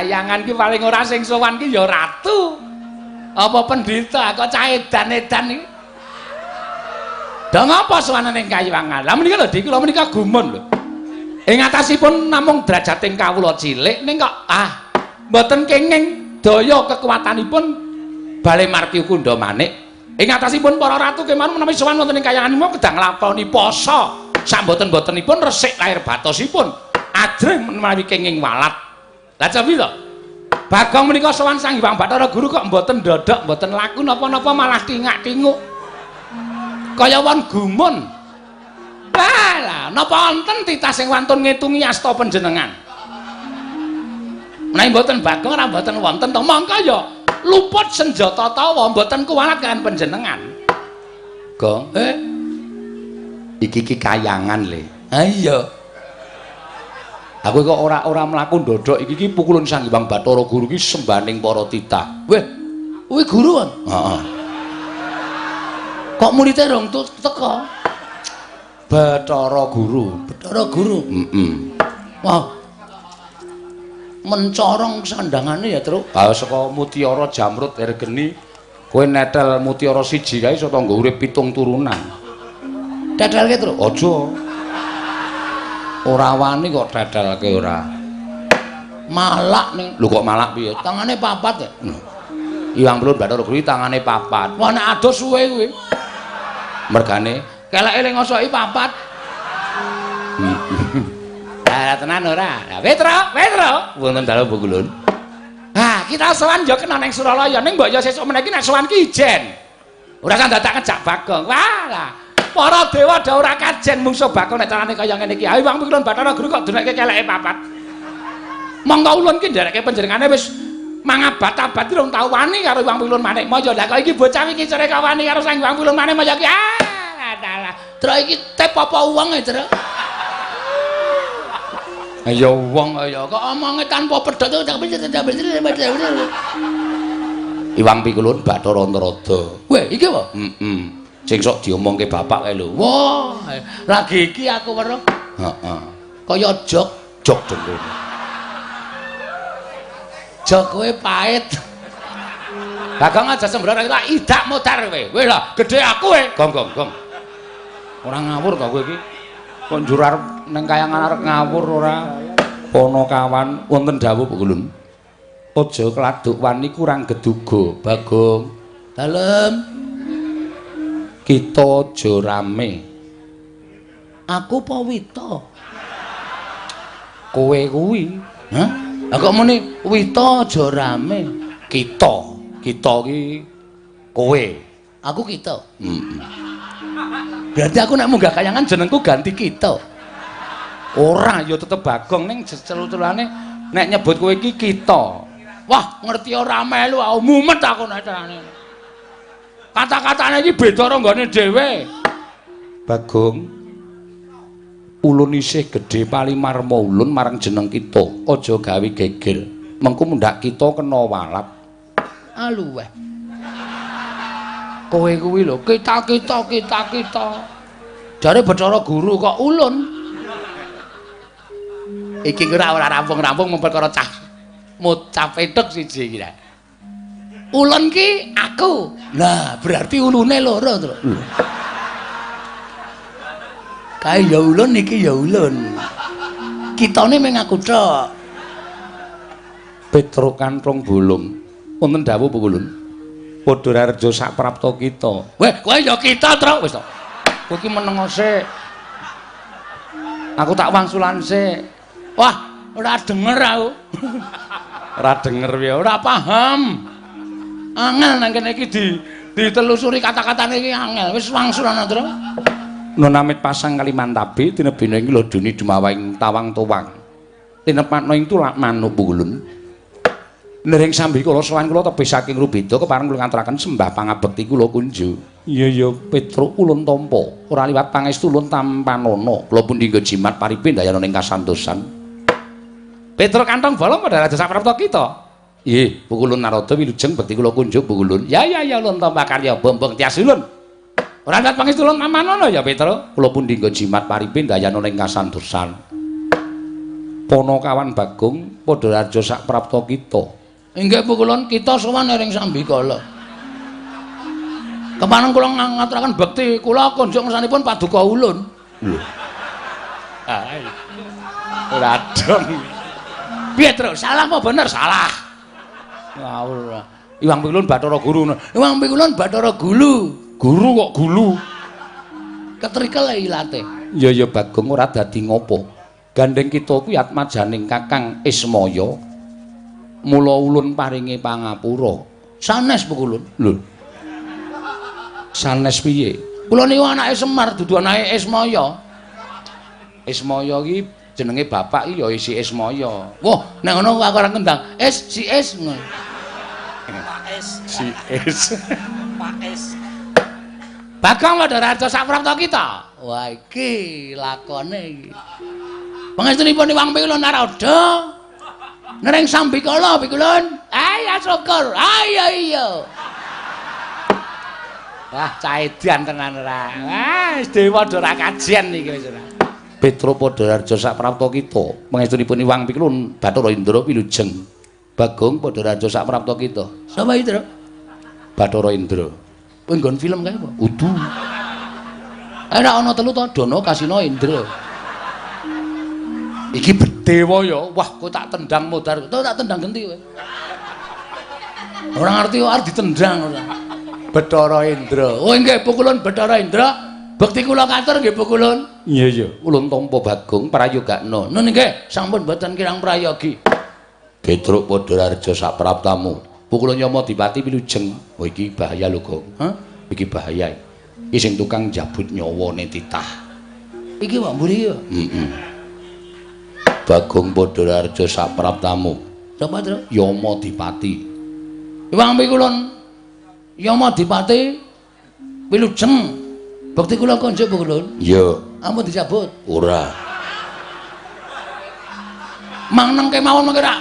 kayangan ki paling ora sing sowan ki ya ratu. Apa pendhita kok cah edan-edan iki? Do ngapa sowan ning kayangan? Lah menika lho Dik, kula menika gumun lho. Ing atasipun namung derajating kawula cilik ning kok ah mboten kenging daya kekuatanipun Bale Marti Kundha Manik. Ing atasipun para ratu kemawon menawi sowan wonten ing kayangan menika kedah nglakoni poso. Samboten-botenipun resik lahir batosipun. Ajrih menawi kenging walat. Lah cobi to. Bagong menika sowan Sang Hyang Bathara Guru kok mboten ndodhok, mboten laku napa-napa malah tingak-tinguk. Kaya won gumun. Lah, napa wonten titah sing wantun ngitungi asta panjenengan? Menawi mboten Bagong ora mboten wonten to, mongko ya luput senjata tawa mboten kuwalat kaliyan panjenengan. Gong, iki ki kayangan le. Ha iya. Aku kok ora mlaku ndodhok iki ki pukulun Sang Hyang Bathara Guru ki sembaning para titah. Weh, kuwi guru kon? Heeh. Kok muridé rong teka? Bathara Guru, Bathara Guru. Heeh. Wah. Mencorong sandangane ya, Truk. Ha saka mutiara jamrut ergeni kowe netel mutiara siji kae iso tangga urip 7 turunan. Tetelke, Truk. Aja. Ora wani kok tetelke ora. Malak ning. Lho kok malak piye? Tangane papat ya. Iwang Pelun Bathara Guru tangane papat. Wah nek adoh suwe kuwi. Mergane keleke ling ngosoki papat. Lah tenan ora? Lah Petro, Petro, wonten dalem Bogulun. Ha, kita sowan ya kena ning Suralaya ning mbok ya sesuk meneh iki nek sowan ki ijen. Ora kan dadak ngejak Bagong. Wah lah. Para dewa do ora kajen mungsuh Bagong nek carane kaya ngene iki. Ayo Bang Pikulun Bathara Guru kok dunekke keleke papat. Monggo ulun ki nderekke panjenengane wis mangabad-abad durung tau wani karo Hyang Pikulun Manikmaya. Lah kok iki bocah iki sore kok wani karo Sang Hyang Pikulun Manikmaya ki. Ah, dalah. Truk iki tep apa wong e, Truk? Ayo wong ayo kok omonge tanpa pedhot. Iwang Pikulun Bathara Narada. Weh, iki apa? Heeh. Sing sok diomongke bapak kae lho. Wah, lagi iki aku weruh. Heeh. Kaya jok, jok dengkul. Jok kowe pahit. Bagong aja sembrono tak idak modar kowe. Kowe lah gedhe aku kowe. Gong gong gong. Ora ngawur to kowe iki. Kok njur arep ning kayangan arep ngawur ora? Ponokawan wonten dawuh Ulun. Aja kladuk wani kurang geduga, Bagong. Dalem. Kita aja rame. Aku apa Wita? Kowe kuwi. Hah? Lah kok muni Wita aja rame? Kita. Kita ki kowe. Aku kita. Heeh. Berarti aku nek munggah kayangan jenengku ganti kita. Ora, ya tetep Bagong ning celu-celane nek nyebut kowe iki kita. Wah, ngerti ora melu aku mumet aku nek carane. Kata-katane iki beda karo nggone dhewe. Bagong, ulun isih gedhe palimarma ulun marang jeneng kita. Aja gawe geger. Mengko mundhak kita kena walat. Aluweh. Kowe kuwi lho, kita-kita kita-kita. Jare Bathara Guru kok ulun. Iki ora rampung-rampung mung perkara cah mocah petuk siji iki. Ulun ki aku. Lah, berarti ulune loro, Tru. Kae ya ulun iki ya ulun. Kitane mung aku tok. Petro Kanthong Bolong. Wonten dawuh Ulun. Padha rareja sak prapta kita. Weh, kowe ya kita, Tru. Wis to. Kowe iki meneng sik. Aku tak wangsulan sik. Wah, ora denger aku. Ora denger piye, ora paham. Angel nang kene iki ditelusuri kata-katane iki angel. Wis wangsulan, Tru. Nunamit pasang Kalimantabe tinebina ing lodoni dumawahing tawang towang. Tinepatna ing tulak manuk Ulun. Nering sambi kula sowan kula tebih saking Rubeda kepareng kula ngaturaken sembah pangabekti kula kunju. Iya ya Petruk ulun tampa. Ora liwat pangestu ulun tampanana. Kula pundi nggo jimat paripe ndayana ing kasantosan. Petruk Kantong Bolong padha raja saprapta kita. Nggih, Pukulun Narada wilujeng bekti kula kunjuk Pukulun. Ya ya ya ulun tampa karya bombong tias ulun. Ora liwat pangestu ulun tampanana ya Petruk. Kula pundi nggo jimat paripe ndayana ing kasantosan. Ponokawan Bagong Padha Raja sak prapta kita. Inggih pukulun kita sowan ring sambikala. Kepareng kula ngaturaken bekti kula kunjuk ngersanipun paduka ulun. Lho. Ai. Ora dong. Piye, Tru? Salah apa bener? Salah. Ngawur. Iwang Pikulun Bathara Guru. Iwang Pikulun Bathara Gulu. Guru kok gulu. Ketrikel ilate. Ya ya Bagong ora dadi ngopo. Gandeng kita kuwi atmajaning Kakang Ismaya. Mula ulun paringi pangapura. Sanes Pikulun. Lho. Sanes piye? Kula niku anake Semar dudu anake Ismaya. Ismaya iki jenenge bapak iki ya isi Ismaya. Wah, nek ngono aku ora kendang. Es si Es ngono. Pak Es. Si Es. Pak Es. Bagong Padha Raja saprapta kita. Wah, iki lakone iki. Pangestunipun Iwang Pikulun Narada. Nering sambikala Pikulun. Ayo syukur. Ayo iya. Wah, caedan tenan ora. Wah, wis dewa ora kajian iki wis ora. Petro Padha Raja saprapta kita. Pangestunipun Iwang Pikulun Bathara Indra wilujeng. Bagong Padha Raja saprapta kita. Sapa iki, Tru? Bathara Indra. Kowe nggon film kae apa? Udu. Ora ana telu to, Dono, Kasino, Indra. Iki bedewa ya. Wah, kowe tak tendang modar. Kowe tak tendang genti kowe. Ora ngerti kok arep ditendang ora. Bathara Indra. Oh nggih, pukulun Bathara Indra. Bekti kula katur nggih pukulun. Iya iya, ulun tampa Bagong prayogakna. Nun nggih, sampun boten kirang prayogi. Petruk Padha Raja sapraptamu. Pukulun Yama Dipati wilujeng. Oh iki bahaya lho, Gong. Hah? Iki bahaya. Iki sing tukang njabut nyawane titah. Iki wae mburi iki. Heeh. Bagong Padha Raja sapraptamu. Sapa, Tru? Yama Dipati. Iwang Pikulun Yama Dipati wilujeng. Bekti kula konjuk pukulun. Iya. Ampun dicabut. Ora. Mangneng kemawon mengke rak.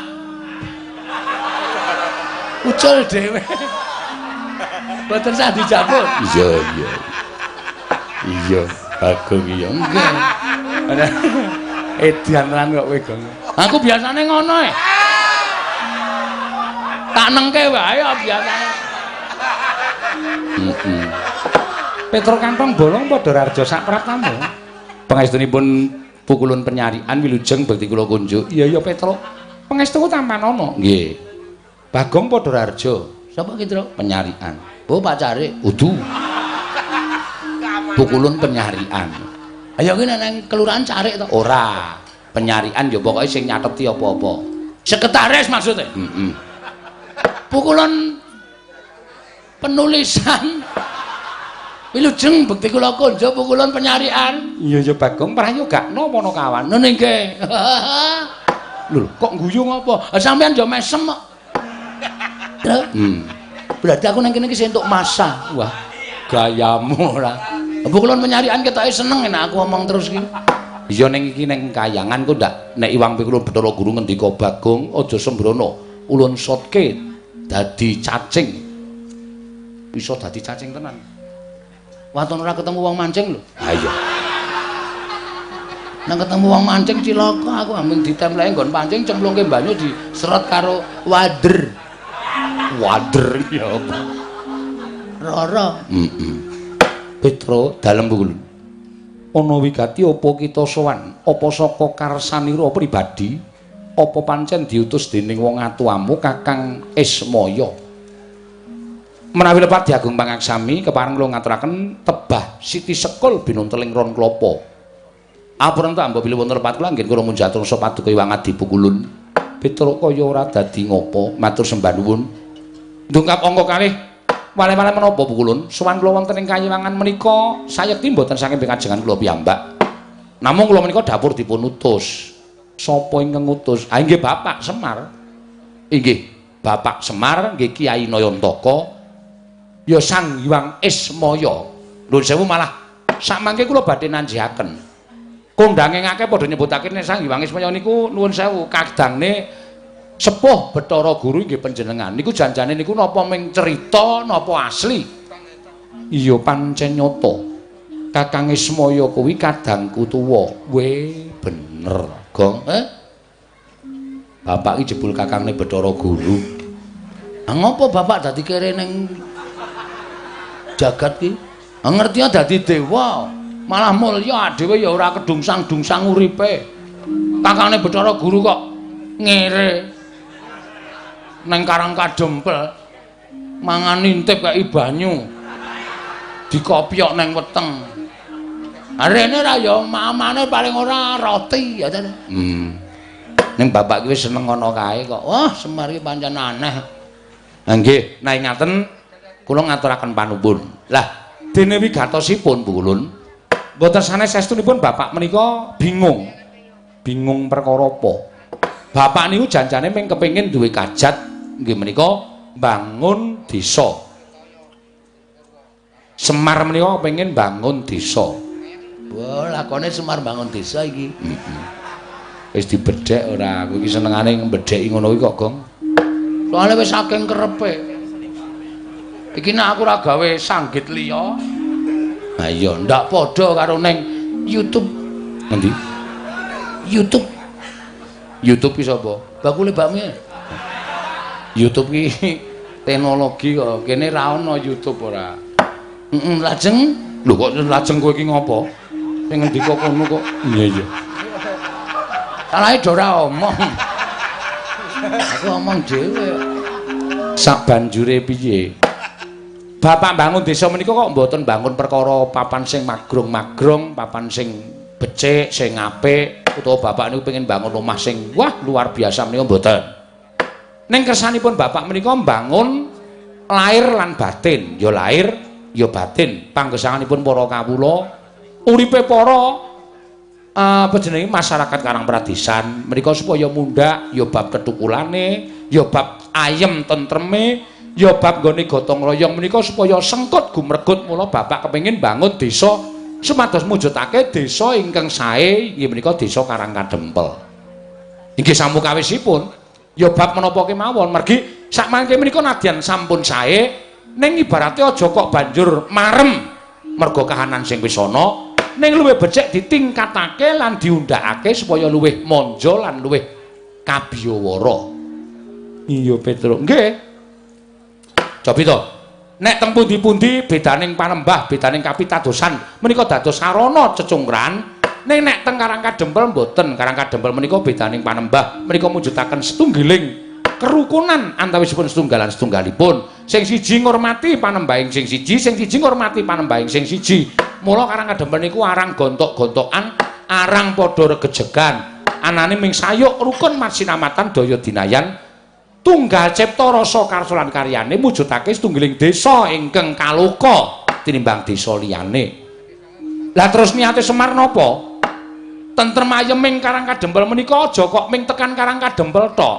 Ucul dhewe. Boten sah dicabut. Iya, iya. Iya, Bagong iya. Nggih. Edan tenan kok kowe, Gong. Aku biasane ngono e. Tak nengke wae biasane. Heeh. Petro Kantong Bolong Padha Raja sapraptamu. Pangestunipun pukulun penyarian wilujeng bekti kula kunjuk. Iya iya Petro. Pangestuku tampanana. Nggih. Bagong Padha Raja. Sapa ki, Tru? Penyarian. Oh, pacare. Udu. Pukulun penyarian. Ayo ki nek nang kelurahan carik to? Ora. Penyarian ya pokoke sing nyateti apa-apa. Sekretaris maksudnya? Heeh. Pukulun penulisan wilujeng bekti kula konjo pukulun penyarian. Iya iya Bagong prayogakna Panakawan. Nun nggih. Lho kok guyu ngopo? Sampeyan yo mesem kok. Berarti aku nang kene iki entuk masa. Wah, gayamu ora. Pukulun penyarian ketoke seneng nek aku omong terus iki. Iya ning iki ning kayangan kok ndak nek Iwang Pikulun Bathara Guru ngendika Bagong aja sembrono ulun sotke dadi cacing. Iso dadi cacing tenan. Waton ora ketemu wong mancing lho. Ha iya. Nang ketemu wong mancing cilaka aku ambing ditempleki nggon pancing cemplungke banyu diseret karo wader. Wader ya apa? Rara. Heeh. Petro dalem pukulun. Ana wigati apa kita sowan? Apa saka karsanira pribadi? Apa pancen diutus dening wong atuamu Kakang Ismaya? Menawi lepat diagung pangaksami kepareng kula ngaturaken tebah Siti Sekul binunteling ron klapa. Apuran ta mbok bilih wonten lepat kula anggen kula munjatur sa paduka Iwang Adi Pukulun. Petruk kaya ora dadi ngopo, matur sembah nuwun. Ndungkap angka kalih wale-wale menapa Pukulun? Sowan kula wonten ing kayiwangan menika sayekti mboten saking pikajengan kula piyambak. Namung kula menika dapur dipun utus. Sapa ingkang ngutus? Ah inggih Bapak Semar. Inggih, Bapak Semar nggih Kyai Nayantaka. Ya Sang Hyang Ismaya. Nuwun sewu malah sakmangke kula badhe nanjihaken. Kondange akeh padha nyebutake nek Sang Hyang Ismaya niku nuwun sewu kadangne sepuh Bathara Guru nggih panjenengan. Niku janjane niku napa ming cerita napa asli? Iya pancen nyata. Kakang Ismaya kuwi kadangku tuwa. We bener, Gong. Bapak iki jebul kakangne Bathara Guru. Ha ngopo bapak dadi kere ning jagat ki? Ha ngerti dadi dewa, malah mulya dhewe ya ora kedungsang-dungsang uripe. Kakangne Bathara Guru kok ngere neng Karang Kadempel mangan intip kaya banyu dikopyok neng weteng. Rene ra ya mamane paling ora roti ya ta. Ning bapak ki wis seneng ngono kae kok. Wah, Semar iki pancen aneh. Ha nggih, nek ngaten kula ngaturaken panuwun. Lah, dene wigatosipun Bu Ulun, mboten sanes saestunipun bapak menika bingung. Bingung perkara apa? Bapak niku janjane mung kepengin duwe kajat nggih menika bangun desa. Semar menika kepengin bangun desa. Wah, lakone Semar bangun desa iki. Wis dibedhek ora, aku iki senengane mbedheki ngono kuwi kok, Gong. Soale wis saking kerepe. Iki nek aku ora gawe sanggit liya. Ha iya, ndak padha karo ning YouTube. Ngendi? YouTube. YouTube ki sapa? Bakule bakmi. YouTube ki teknologi kok. Kene ra ono YouTube ora. Heeh, lajeng. Lho kok lajeng kowe iki ngopo? Sing ngendika kono kok. Iya iya. Salahe do ora omong. Aku omong dhewe. Sak banjure piye? Bapak bangun desa menika kok mboten bangun perkara papan sing magrong-magrong, papan sing becik, sing apik, utawa bapak niku pengen bangun omah sing wah luar biasa menika mboten. Ning kersanipun bapak menika mbangun lahir lan batin, ya lahir ya batin. Panggesanganipun para kawula, uripe para apa jenenge masyarakat Karang Pradesan menika supaya mundhak ya bab ketukulane, ya bab ayem tentreme, ya bab nggone gotong royong menika supaya sengkut gumregut. Mula bapak kepengin bangun desa supados mujudake desa ingkang sae inggih menika desa Karang Kadempel. Inggih samukawisipun ya bab menapa kemawon, mergi sakmangke menika nadyan sampun sae ning ibarate aja kok banjur marem merga kahanan sing wis ana, ning luwih becik ditingkatake lan diundhakake supaya luwih manja lan luwih kabiyawara. Iya Petruk, nggih. Cobi to. Nek teng pundi-pundi bedaning panembah, bedaning kapitadosan menika dados sarana cecungkran. Ning nek teng Karang Kadempel mboten. Karang Kadempel menika bedaning panembah menika mujudaken setunggiling kerukunan antawisipun setunggalan setunggalipun. Sing siji ngurmati panembahing sing siji, sing siji ngurmati panembahing sing siji. Mula Karang Kadempel niku arang gontok-gontokan, arang padha regejegan. Anane ming sayuk rukun masinamatan daya dinayan tunggal cipta rasa karsa lan karyane mujudake setunggiling desa ingkang kaloka tinimbang desa liyane. Lah terus niate Semar napa? Tentrem ayeming Karang Kadempel menika aja kok ming tekan Karang Kadempel tok.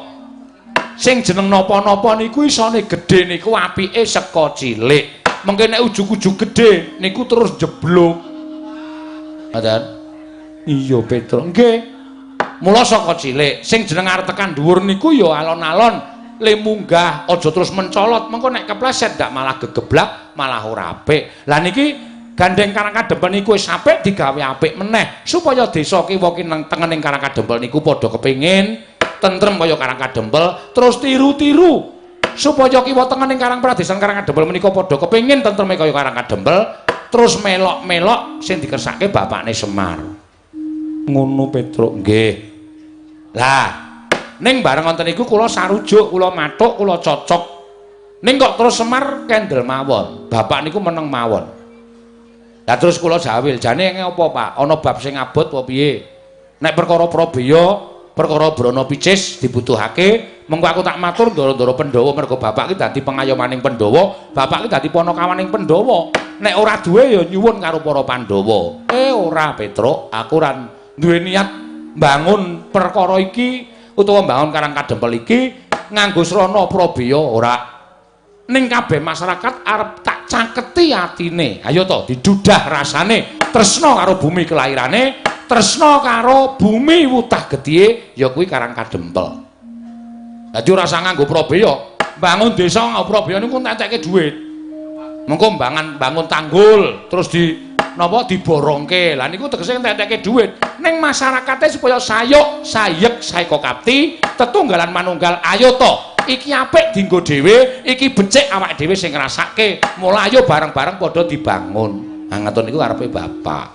Sing jeneng napa-napa niku isone gedhe niku apike saka cilik. Mengke nek ujug-ujug gedhe niku terus jeblok. Ngoten. Iya Petruk, nggih. Mula saka cilik sing jeneng arep tekan dhuwur niku ya alon-alon le munggah, aja terus mencolot, mengko nek kepleset ndak malah gegeblak, malah ora apik. Lah niki gandeng Karang Kadempel niku wis apik digawe apik meneh supaya desa kiwa kineng tengening Karang Kadempel niku padha kepengin tentrem kaya Karang Kadempel, terus tiru-tiru supaya kiwa tengening Karang Pradesan Karang Kadempel menika padha kepengin tentreme kaya Karang Kadempel, terus melok-melok sing dikersake bapakne Semar. Ngono Petruk, nggih. Lah, ning bareng wonten niku kula sarujuk, kula mathuk, kula cocok. Ning kok terus Semar kendel mawon. Bapak niku meneng mawon. Lah terus kula jawil, jane apa Pak? Ana bab sing abot apa piye? Nek perkara prabeya, perkara brana picis dibutuhake, mengko aku tak matur ndara-ndara Pandhawa mergo bapak ki dadi pengayomaning Pandhawa, bapak ki dadi panakawaning Pandhawa. Nek ora duwe ya nyuwun karo para Pandhawa. Ora Petruk, aku ora duwe niat mbangun perkara iki utawa mbangun Karang Kadempel iki nganggo srana prabeya ora. Ning kabeh masyarakat arep tak caketi atine. Ayo to didudah rasane, tresna karo bumi kelairane, tresna karo bumi wutah getihe ya kuwi Karang Kadempel. Dadi ora usah nganggo prabeya, mbangun desa nganggo prabeya niku entek-entekke dhuwit. Mengko mbangun tanggul terus di napa diborongke. Lah niku tegese entek-enteke dhuwit. Ning masyarakate supaya sayuk, sayek, saeka kapti, tetunggalan manunggal ayo to. Iki apik dienggo dhewe, iki becik awake dhewe sing ngrasake. Mula ayo bareng-bareng padha dibangun. Ha ngoten niku karepe bapak.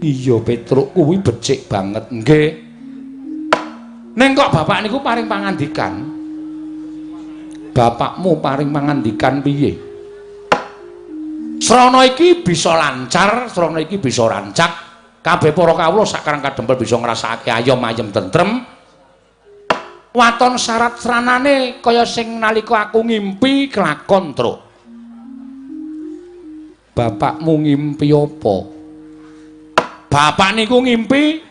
Iya Petruk kuwi becik banget. Nggih. Ning kok bapak niku paring pangandikan? Bapakmu paring pangandikan piye? Srana iki bisa lancar, srana iki bisa rancak. Kabeh para kawula sak Karang Kadempel bisa ngrasakake ayom ayem tentrem. Waton syarat sranane kaya sing nalika aku ngimpi kelakon, Truk. Bapakmu ngimpi apa? Bapak niku ngimpi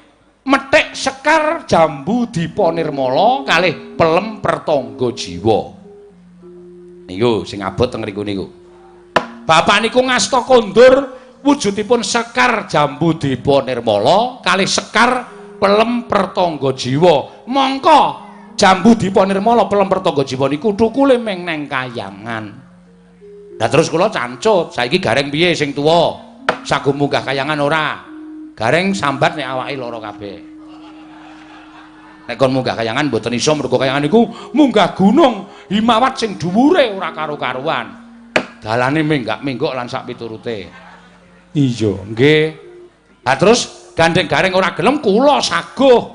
methik sekar jambu dipa nirmala kalih pelem pertangga jiwa. Niku sing abot teng mriku niku. Bapak niku ngasta kondur wujudipun sekar jambu dipa nirmala kalih sekar pelem pertangga jiwa. Mongko jambu dipa nirmala pelem pertangga jiwa niku thukule meng neng kayangan. Lah terus kula cancut, saiki Gareng piye sing tuwa? Sago munggah kayangan ora? Gareng sambat nek awake lara kabeh. Nek kon munggah kayangan mboten iso mergo kayangan niku munggah gunung Himawat sing dhuwure ora karo-karuan. Dalane menggak-menggok lan sak piturute. Iya, nggih. Lah terus gandeng Gareng ora gelem kula saguh.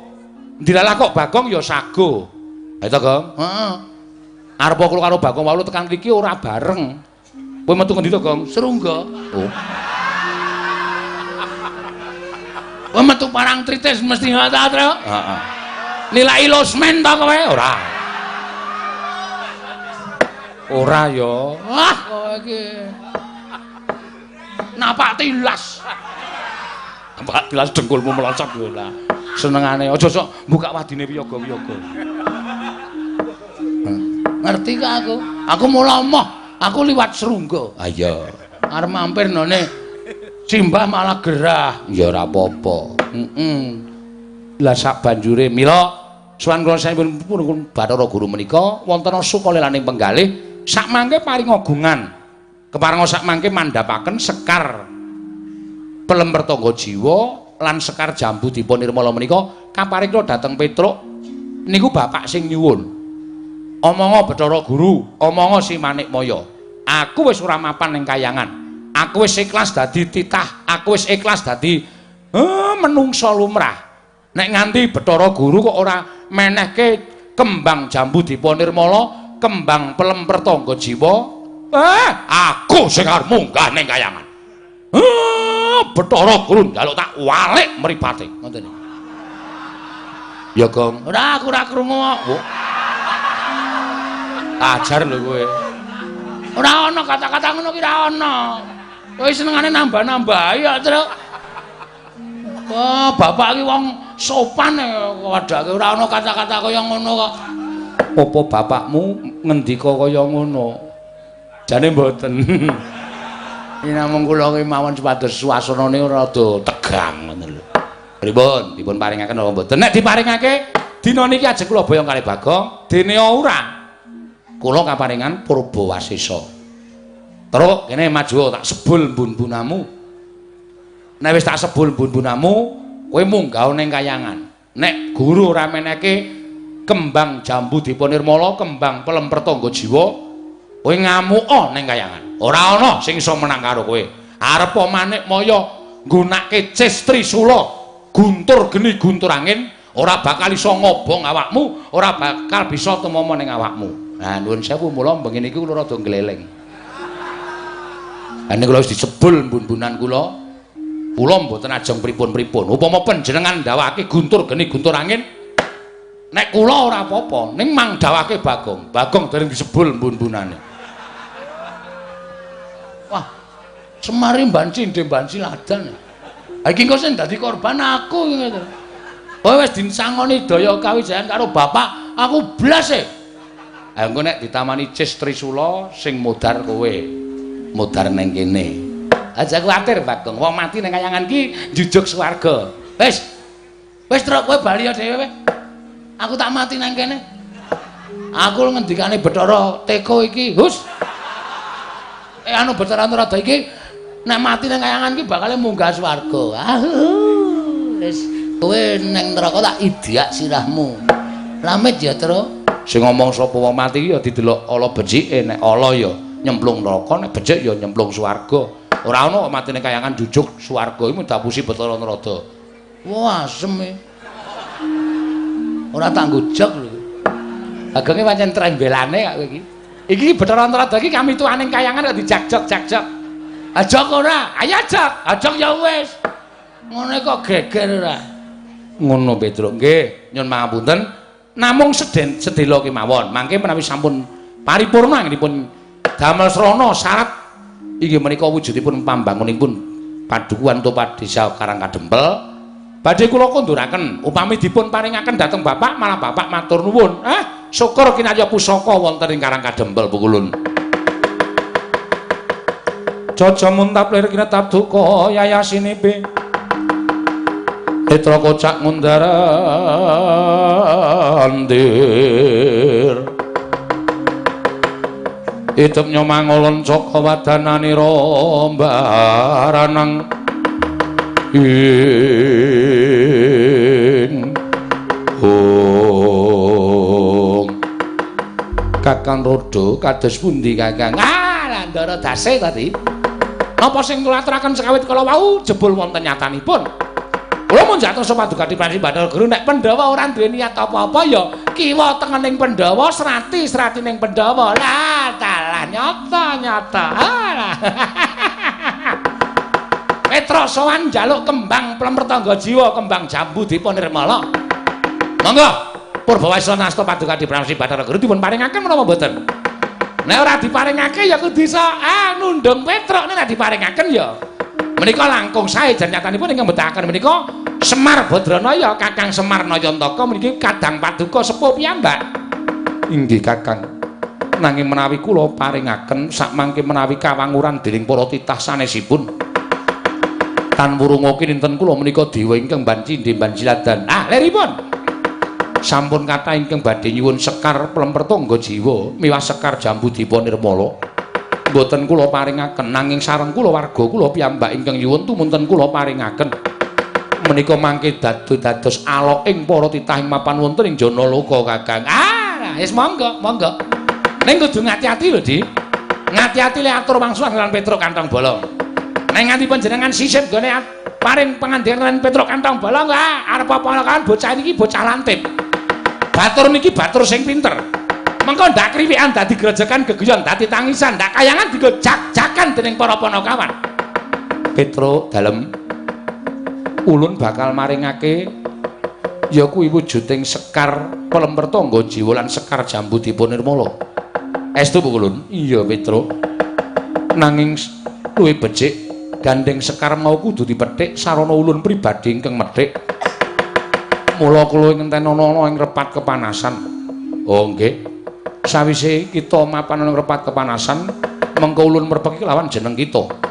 Ndilalah kok Bagong ya saguh. Ha to, Gong? Heeh. Arep kula karo Bagong wau tekan mriki ora bareng. Kowe metu ngendi to, Gong? Serungga. Oh. Kowe metu Parangtritis mesti ngono ta? Heeh. Nilai losmen ta kowe? Ora. Ora ya. Wah, kowe iki. Napak tilas. Napak tilas dengkulmu melocot kowe lah. Senengane aja sok buka wadine wiyaga-wiyaga. Ngerti kok aku? Aku mula moh, aku liwat Serungga. Ha iya. Arep mampir none simbah malah gerah. Ya ora apa-apa. Heeh. Lah sak banjure mila sowan kula sampun Bathara Guru menika wonten sukalelaning penggalih sak mangke paring agungan. Keparenga sak mangke mandhapaken sekar pelem pertangga jiwa lan sekar jambu dipa nirmala menika kaparing kula dhateng Petruk niku bapak sing nyuwun. Omonga Bathara Guru, omonga Si Manikmaya. Aku wis ora mapan ning kayangan. Aku wis ikhlas dadi titah, aku wis ikhlas dadi menungsa lumrah. Nek nganti Bathara Guru kok ora menehke kembang jambu dipa nirmala, kembang pelem pertangga jiwa, aku sing arep munggah ning kayangan. Bathara Guru njaluk tak walik mripate. Ngoten iki. Ya, Gong. Ora, aku ora krungu kok. Ajar lho kowe. Ora ana kata-kata ngono ki ora ana. Kowe senengane nambah-nambahi ya, Truk. Wah, bapak iki wong sopan wadake ora ana kata-kata kaya ngono kok. Apa bapakmu ngendika kaya ngono? Jane mboten. Iki namung kula ki mawon supados suasanane rada tegang ngono lho. Pripun? Dipun paringaken apa mboten? Nek diparingake dina niki ajeng kula boyong kalih Bagong, dene ora. Kula kaparingan Purba Wasesa. Truk kene maju tak sebul mbun-mbunamu. Nek wis tak sebul mbun-mbunamu, kowe munggah ning kayangan. Nek guru ora menehke kembang jambu dipa nirmala, kembang pelem pertangga jiwa, kowe ngamuka ning kayangan. Ora ana sing iso menang karo kowe. Arepa Manikmaya nggunake Ces Trisula, guntur geni guntur angin, ora bakal iso ngobong awakmu, ora bakal bisa tumama ning awakmu. Nah, nuwun sewu mula bengi niki kula rada ngleleng. Lah niku kula wis disebul mbun-mbunan kula. Kula mboten ajeng pripun-pripun. Upama panjenengan ndawake guntur geni guntur angin, nek kula ora apa-apa, ning mang dawake Bagong. Bagong dereng disebul mbun-mbunane. Wah, Semari mbanci ndhe mbanci ladan. Ha iki engko sing dadi korban aku iki ngono. Kowe wis dinsangoni daya kawijayan karo bapak, aku blas e. Ha engko nek ditamani Ces Trisula sing modar kowe. Modar neng kene. Aja kuwatir Bagong, wong mati neng kayangan ki njujuk swarga. Wis. Wis truk kowe bali ya dhewe. Aku tak mati nang kene. Aku ngendikane Bathara Teko iki, hus. Anu Bathara Antaradha iki Nek mati nang kayangan ki bakal munggah swarga. Ah, wis kowe nang neraka tak idyak sirahmu. Lamit ya, Tru. Sing ngomong sapa wong mati ya didelok ala becike, nek ala ya nyemplung neraka, nek becik ya nyemplung swarga. Ora ana kok mati ning kayangan jujuk swarga iki dapusi Bathara Narada. Wah, asem e. Ora tak ngujog lho. Agenge pancen trembelane kok kowe iki. Iki Bathara Narada iki kamituwaning kayangan kok dijakjok-jakjok. Ajok ora? Ayo ajok. Ajok ya wis. Ngono kok geger ora. Ngono Petruk. Nggih, nyun pangapunten. Namung sedhela kemawon. Mangke menawi sampun paripurna anggenipun damel srana syarat inggih menika wujudipun pambangunipun padukuhan utawa desa Karang Kadempel. Badhe kula konduraken upami dipun paringaken dhateng Bapak malah Bapak matur nuwun. Ah, syukur kinarya pusaka wonten ing Karang Kadempel pukulun. Caca muntap lir kinetap duka yayasinipe. Netra kocak ngundar andir. Idep nyomangolon caka wadananira mbaranang ing hong. Kakang Rodo kados pundi Kakang? Ah, Ndara dase tadi. Napa sing kula aturaken sekawit kala wau jebul wonten nyatanipun. Kula mun jatosa paduka Pransi Bathara Guru nek Pandhawa ora duwe niat apa-apa ya kiwa tengening Pandhawa, srati-sratining Pandhawa. Lah, dalah nyata-nyata. Ah. Petruk sowan njaluk kembang plemretangga jiwa, kembang jambu dipa nirmala. Monggo Purbawasana nasta paduka Pransi Bathara Guru dipun paringaken menapa mboten? Nek ora diparingake ya kudu iso nundung Petruk, nek diparingaken ya menika langkung sae jan nyatanipun ingkang mbetahaken menika Semar Badranaya Kakang Semar Nayantaka meniki kadang paduka sepuh piyambak. Inggih Kakang. Nanging menawi kula paringaken sakmangke menawi kawanguran dening para titah sanesipun. Tan wurunga kinten kula menika dewa ingkang bancindhe banciladan. Ah, leripun. Sampun kathah ingkang badhe nyuwun sekar plempertangga jiwa miwah sekar jambu dipa nirmala. Mboten kula paringaken nanging sareng kula warga kula piyambak ingkang nyuwun tumunten kula paringaken. Menika mangke dados aloking para titah ing mapan wonten ing Janaloka Kakang. Ah, wis monggo, monggo. Ning kudu ngati-ati lho, Di. Ngati-ati le atur wangsulan lan Petruk Kantong Bolong. Nek nganti panjenengan sisip nggone paring pangandikan lan Petruk Kantong Bolong, ah arep apa kan bocah niki bocah lantip. Batur niki batur sing pinter. Mengko ndak kriwikan dadi grojokan geguyon dadi tangisan, ndak kayangan digo jak-jakan dening para panakawan. Petruk dalem ulun bakal maringake ya kuwi wujuding sekar pelempertangga jiwa lan sekar jambu dipa nirmala. Estu ulun? Iya Petruk. Nanging luwih becik gandeng sekar mau kudu dipethik sarana ulun pribadi ingkang methik. Mula kula ngenten ana ing repat kepanasan. Oh nggih. Sawise kita mapan ing repat kepanasan, mengko ulun merpeki lawan jeneng kita.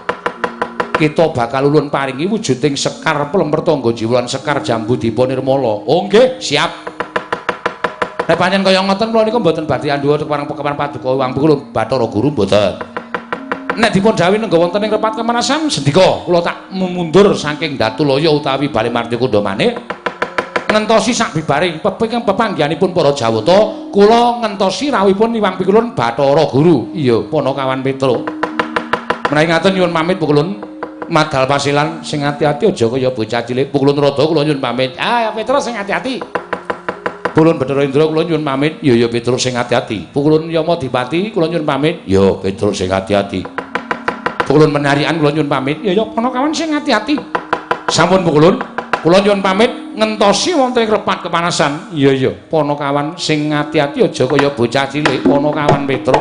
Kita bakal ulun paringi wujuding sekar plempertangga jiwa lan sekar jambu dipa nirmala. Oh nggih, siap. Nek pancen kaya ngoten kula niku mboten badhe andhuwa kepareng pekapan paduka Hyang Pikulun Bathara Guru mboten. Nek dipun dhawuhi nengga wonten ing repat kepanasan sendika kula tak mundur saking Datulaya utawi Bale Martikunda manik. Ngentosi sak bibaring pepanggihanipun para Jawata, kula ngentosi rawuhipun Hyang Pikulun Bathara Guru. Iya, Panakawan Petruk. Menawi ngaten nyuwun pamit Pukulun. Madal pasilan sing ati-ati aja kaya bocah cilik. Pukulun Rada kula nyuwun pamit. Ah, Petruk sing ati-ati. Pukulun Bathara Indra kula nyuwun pamit. Ya ya Petruk sing ati-ati. Pukulun Yamadipati kula nyuwun pamit. Ya Petruk sing ati-ati. Pukulun Menarian kula nyuwun pamit. Ya ya Panakawan sing ati-ati. Sampun Pukulun, kula nyuwun pamit ngentosi wonten ing repat kepanasan. Iya iya, Panakawan sing ati-ati aja kaya bocah cilik. Panakawan Petruk.